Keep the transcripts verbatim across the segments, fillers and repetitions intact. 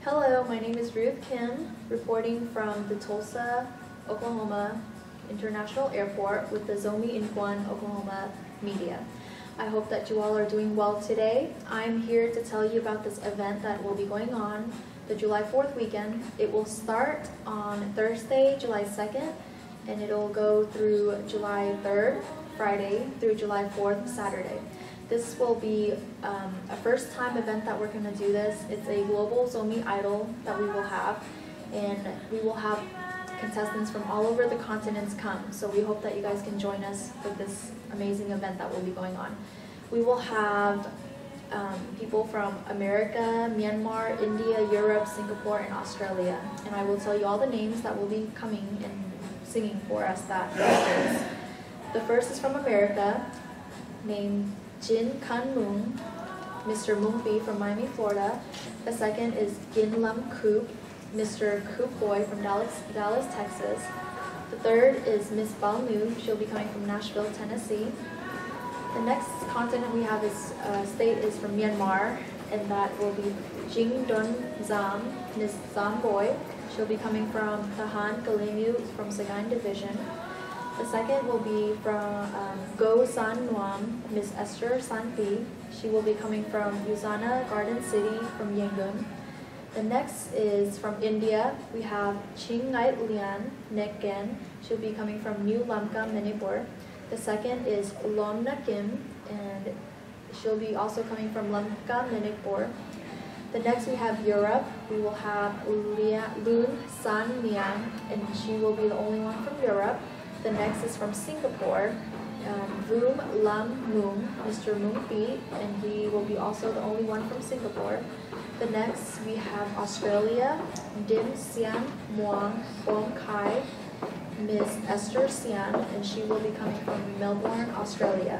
Hello, my name is Ruth Kim, reporting from the Tulsa, Oklahoma International Airport with the Zomi Inkuan Oklahoma media. I hope that you all are doing well today. I'm here to tell you about this event that will be going on the July fourth weekend. It will start on Thursday, July second, and it'll go through July third, Friday, through July fourth, Saturday. This will be, um, a first time event that we're gonna do this. It's a global Zomi Idol that we will have, and we will have contestants from all over the continents come. So we hope that you guys can join us for this amazing event that will be going on. We will have, um, people from America, Myanmar, India, Europe, Singapore, and Australia. And I will tell you all the names that will be coming and singing for us that day. The first is from America, named Jin Kan Mung, Mister Mungpi from Miami, Florida. The second is Gin Lam Coop, Mister Coop Boy from Dallas, Dallas, Texas. The third is Miss Balnu. She'll be coming from Nashville, Tennessee. The next continent we have is, uh, state is from Myanmar, and that will be Jing Don Zam, Miss Zam Boy. She'll be coming from Tahan Kalimu from Sagaing Division. The second will be from, um, Go San Nuam, Miss Esther Sanpi. She will be coming from Yuzana Garden City from Yangon. The next is from India. We have Chingngai Lian Nekgen. She'll be coming from New Lamka, Manipur. The second is Lomna Kim, and she'll be also coming from Lamka, Manipur. The next we have Europe. We will have Lia-, Lun San Liang, and she will be the only one from Europe. The next is from Singapore, um, Vum Lam Mung, Mister Mung Pi, and he will be also the only one from Singapore. The next, we have Australia, Dim Sian Muang Bong Kai, Miss Esther Sian, and she will be coming from Melbourne, Australia.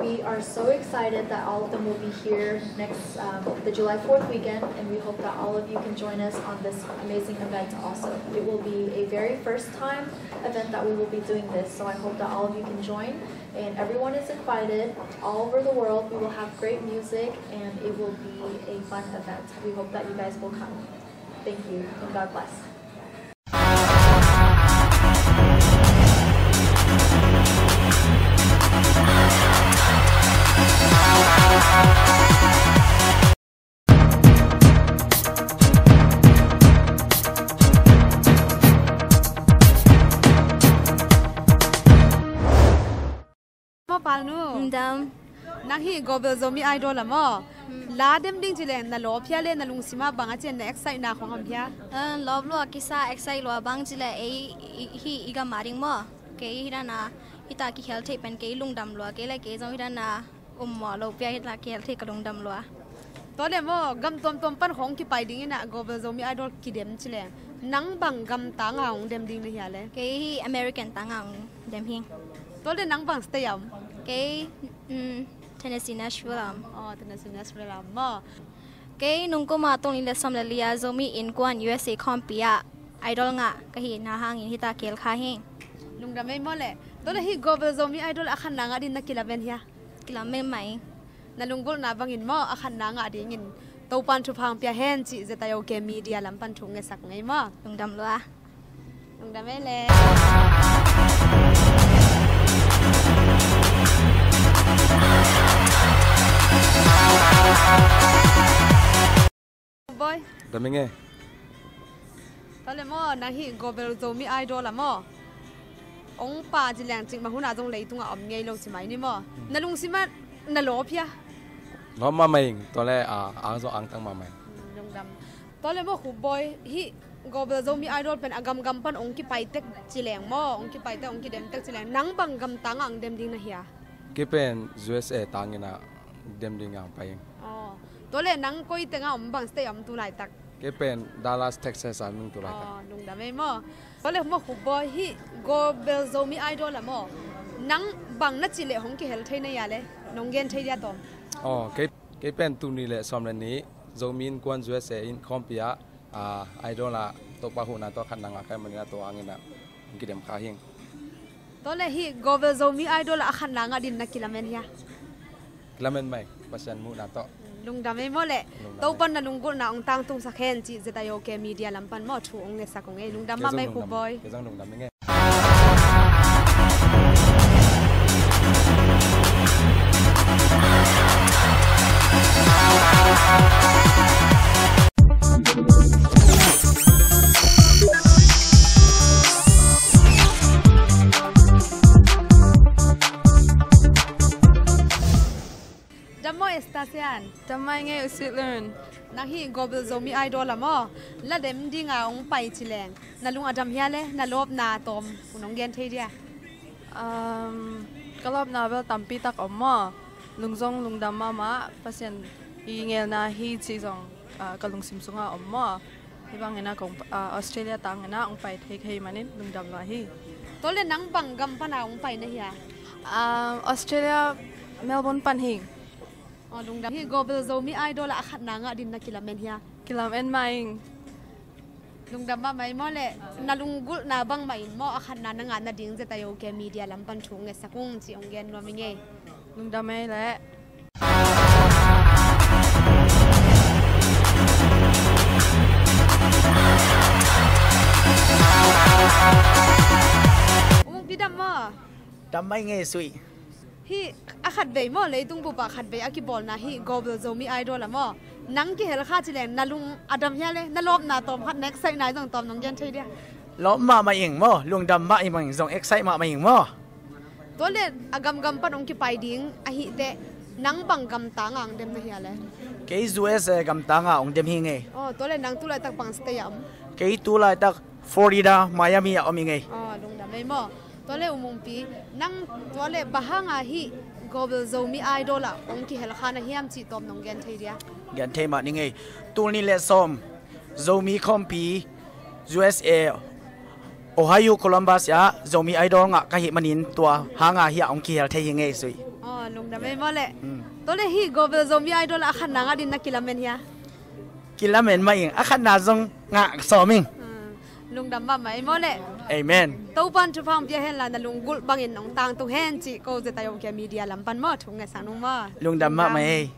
We are so excited that all of them will be here next, um, the July fourth weekend, and we hope that all of you can join us on this amazing event also. It will be a very first time event that we will be doing this, so I hope that all of you can join. And everyone is invited all over the world. We will have great music, and it will be a fun event. We hope that you guys will come. Thank you, and God bless. Maw Palnu. Dam. Nang hih Global Zomi Idol ah maw, la dem ding ci leng na lawp hia, le na lungsim ah bang a ci a, na excite na khong om hia? Ah, lawp lua kisa, excite lua, bang ci leng ei, i, hih i gam a ding maw. Kei hih dan a hita kihel thei pen kei lungdam lua, kei le kei zong hih dan a um maw, lo pia hita kihel thei ka lungdam lua. Tua le maw, gam tuamtuam pan khong kipai ding in a Global Zomi Idol kidem ci leng, nang bang gam tang a hong dem ding na hia le? Kei hih American tang a hong dem hi. Tua le nang bang state a om? Kei, mm, Tennessee, Nashville a om. Oh, Tennessee, Nashville a om maw. Kei nung kum a tul nih le sawm le li a Zomi Innkuan U S A khawmpi ah Idol ngah ka hihna hangin hita kihel kha hi. Lungdam ei maw le. Tua le hih Global Zomi Idol a khatna ngah ding na kilamen hia? Kilamen mai. Na lunggulhna bangin maw, a khatna ngah dingin Topa'n thupha hong pia hen cih Z I O K Media lam pan thu ngetsak ing ei maw. Lungdam lua. Lungdam ei le. Boy. Dam ing e. Tua le maw, nang hih Global Zomi Idol ah maw, hong pai ci leng cikmah hun ah zong leitung ah om ngei lo ci mai ni maw. Hmm. Na lungsim ah na lawp hia? Lawp mahmah ing, tua le, ah, ang zong angtang mahmah ing. Hmm, lungdam. Tua le maw Khup Boy, hih Global Zomi Idol pen a gamgam pan hong kipai tek ci leng maw, hong kipai tek, hong kidem tek ci leng, nang bang gam tang ah hong dem ding na hia? Kei pen U S A tang in a dem ding a hong pai ing. Oh. Tua le nang koi teng ah om, bang state a om tu laitak? Kei pen Dallas, Texas a om ing tu laitak. Oh, lungdam ei maw. Tua le maw Khup Boy, hih Global Zomi Idol ah maw, nang bang na cih leh hong kihel thei na hia le, nong gen thei dia tawm? Oh, kei, kei pen tul nih le sawm le nih Zomi Innkuan U S A in khawmpi ah, ah, Idol ah Topa huhna tawh khatna ngah ka hih manin a tua hangin a hong kidem kha hi ing. Tua le hih Global Zomi Idol ah a khatna ngah ding na kilamen hia? Kilamen mai, Pasian muhna tawh. Lungdam ei maw leh. Lungdam ei. Topan na lunggulhna hong tangtungsak hen cih Z I O K Media lam pan maw thu hong ngetsak ung ei. Lungdam mahmah ei Khup Bawi. Kei zong lungdam ing ei. Dam maw, Estasian? Dam mah ing ei, U Sweet Learn. Nang hih Global Zomi Idol ah maw, la dem dinga hong pai ci leng, na lung a dam hia leh na lawpna tawm uh nong gen thei dia? Um, ka lawpna bel tampi tak om maw. Lung zong lungdam mahmah, Pasian i ngelna hi cih zong, ah, ka lungsim sungah om maw. Hih bangin ah kong, ah, Australia tangin ah hong pai thei ka hih manin lungdam lua hi. Tua leh nang bang gam pana hong pai na hia? Ah, Australia, Melbourne pan hi. Aw, lungdam. Hih Global Zomi Idol ah a khatna ngah din na kilamen hia? Kilamen mah ing. Lungdam mahmah ei maw leh. Na lunggulhna bangmah in maw a khatna na ngah nading Z I O K Media lam pan thu ngetsak ung cih hong gen nuam ing ei. Lungdam ei leh. U Mungpi, dam maw? Dam mah ing ei, Sui. Hih a khatvei maw, leitung bup ah khatvei a kibawlna hih Global Zomi Idol ah maw, nang kihel kha ci leng na lung a dam hia leh na lawpna tawm khat, na excite-na zong tawm nong gen thei dia? Lawp mahmah ing maw, lungdam mahmah ing, zong excite mahmah ing maw. Tua leh a gamgam pan hong kipai ding ahih teh, nang bang gamtang ah hong dem na hia leh? Kei U S A gamtang ah hong dem hi ing ei. Aw, tua leh nang tu laitak bang state ah om? Kei tu laitak Florida, Miami ah om ing ei. Aw, lungdam ei maw. Tua leh U Mungpi, nang tua leh bang hanga hih Global Zomi Idol ah hong kihel kha na hiam cih tawm nong gen thei dia? Gen thei mah ning ei. Tul nih leh sawm Zomi Khawmpi, U S A, Ohio Columbus ah Zomi Idol ngah ka hih manin tua hanga hih ah hong kihel thei hi ing ei, Sui. Aw, lungdam ei maw leh. Hmm. Tua leh hih Global Zomi Idol ah a khatna ngah din na kilamen hia? Kilamen mah ing, a khatna zong ngah sawm ing. Hmm. Lungdam mahmah ei maw leh. Amen. Topan thupha hong pia hen la, na lunggulh bangin hong tangtung hen cih ko Z I O K Media lam pan maw thu ngetsak ung maw. Lungdam mahmah ei.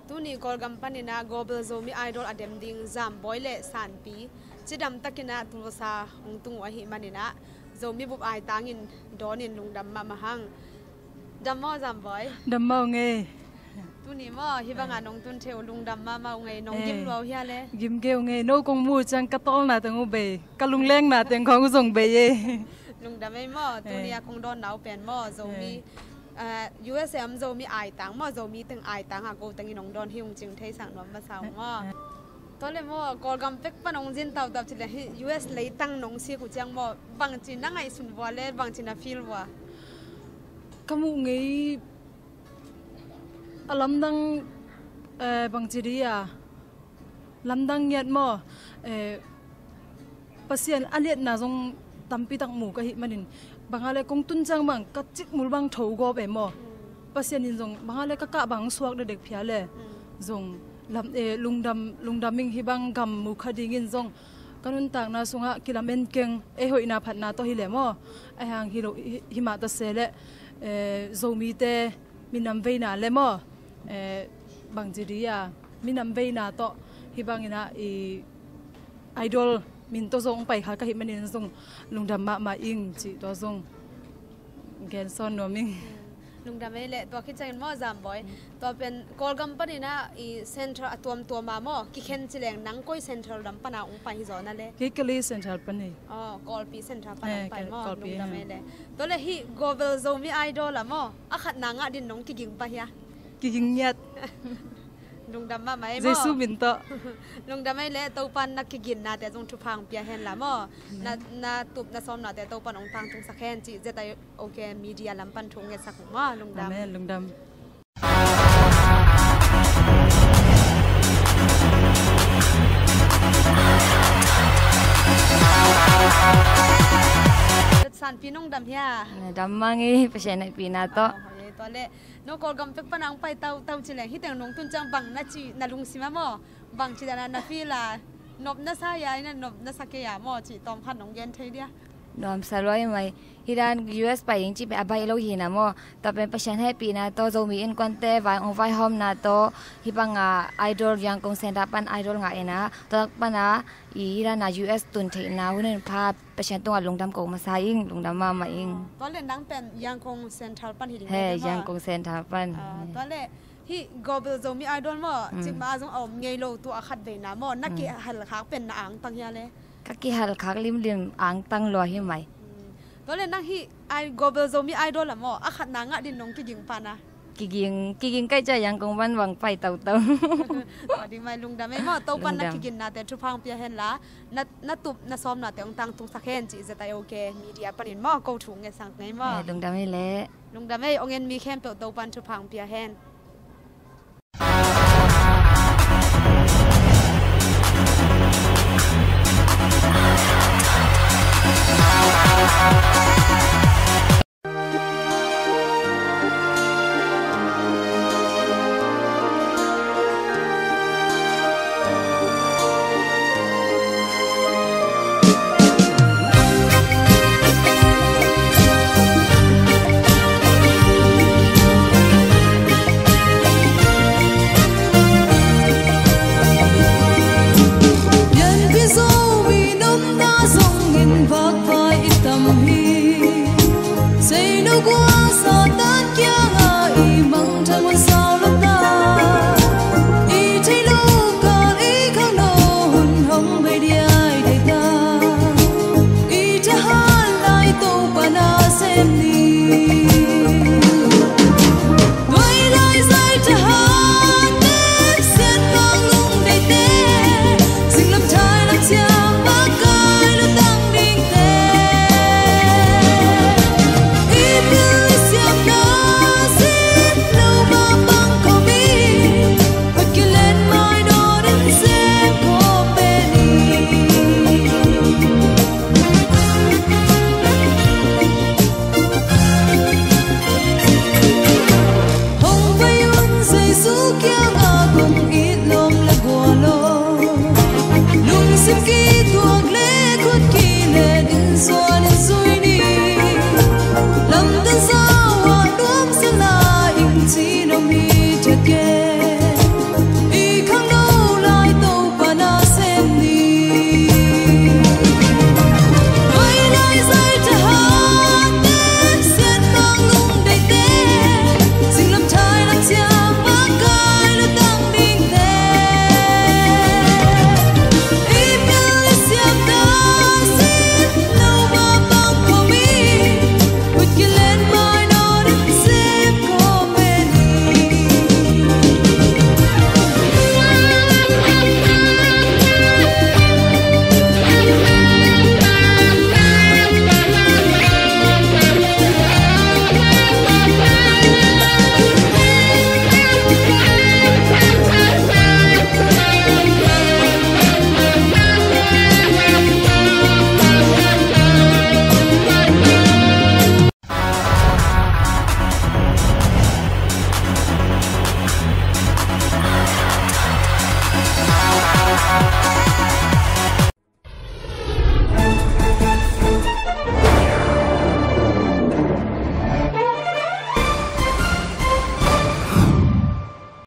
Tuni Kawlgam panin ah Global Zomi Idol a dem ding Zambawi le Sanpi cidam takin ah Tulsa hong tung uh ahih manin ah Zomi bup aitangin dawnin lungdam mahmah hang. Dam maw Zambawi? Dam mah ung ei. Tuni maw hih bangah nong tun thei uh lungdam mahmah ung ei. Nong gim lua uh hia le? Gim kei ung ei. No kong mu uh ciang ka tawlna teng uh bei, ka lunglenna teng khawng uh zong bei ei. Lungdam ei maw. Tuni a kong dawnna uh pen maw Zomi, ah, U S A om Zomi aitang maw, Zomi teng aitang a ko tengin hong dawn hi ung cih theisak nuam masa ung maw. Tua le maw Kawlgam pek pan hong zin tautau cih le hih U S leitang nong sik uh ciang maw bangci na ngaihsun vua le bangci na feel vua? Ka muh ngei a lamdang, eh, bangci dih a lamdang ngiat maw, eh, Pasian a liatna zong tampi tak mu ka hih manin bang a le kong tun ciang bang ka cikmul bang tho gawp e maw. Pasian in zong bang a le ka kah bang suak dekdek phia le. Zong lam, eh, lungdam, lungdam ing. Hih bang gam mu kha dingin zong ka nuntakna sungah kilamen keng, ei hoihna phatna tawh hi leh maw. Ahi hang hi lo, hi, hi mah ta se leh, eh, Zomite minam veina leh maw, eh, bangci di a, minam veina tawh hih bangin ah i idol min tawh zong hong pai kha ka hih manin zong lungdam mahmah ing cih tawh zong gen sawn nuam ing. Lungdam ei leh. Tua khit ciangin maw Zambawi, tua pen Kawlgam panin ah i central a tuamtuam ah maw kikhen ci leng, nang koi central lam pan a hong pai hi zaw na leh? Kei Kalay central pan hi. Oh, Kawlpi central pan a hong pai maw. Lungdam ei leh. Tua leh hih Global Zomi Idol ah maw a khatna ngah din nong kiging pah hia? Kiging ngiat. Lungdam mahmah ei maw. Jesu min tawh. Lungdam ei leh. Topan na kiginnate zong thupha hong pia hen la maw. Na, na tup na sawmnate Topan hong tangtungsak hen cih Z I O K Media lam pan thu ngetsak uh maw. Lungdam. Amen. Lungdam. Sanpi nong dam hia? Na dam mang ei, Pasian hehpihna tawh. Tua leh no Kawlgam pek pan a hong pai tautau ci leng hih teng nong tun ciang bang na ci, na lungsim ah maw? Bangci dan a na feel a, nop na sa hia, ina nop na sa kei a maw cih tawm khat nong gen thei dia? Nuamsa lua hi mai. Hih dan U S pai ing cih pen a baih lo hi na maw. Tua pen Pasian hehpihna tawh, Zomi innkuante vai, hong vaihawmna tawh hih bang a idol, Yangon Center pan idol ngah in ah, tua pan a i hih dan a U S tun theihna hun in pha Pasian tungah lungdam ko masa ing. Lungdam mahmah ing. Tua leh nang pen Yangon Center pan hi ding. He, Yangon Center pan. Tua leh hih Global Zomi Idol maw, cik mah zong a om ngei lo, tua a khat veina maw, na kihelkhak pen na angtang hia leh? Ka kihelkhak limlim, angtang lua hi mai. Tua leh nang hih Global Zomi Idol ah maw a khatna ngah din nong kiging pah na? Kiging, kiging kai cia Yangon pan bang pai tautau. Tua ding mai. Lungdam ei maw. Topan na kiginnate thupha hong pia hen la, na, na tup na sawmnate hong tangtungsak hen cih Z I O K Media panin maw ko thu ngetsak ngei maw. Lungdam ei leh. Lungdam ei. Hong en mi khempeuh Topan thupha hong pia hen.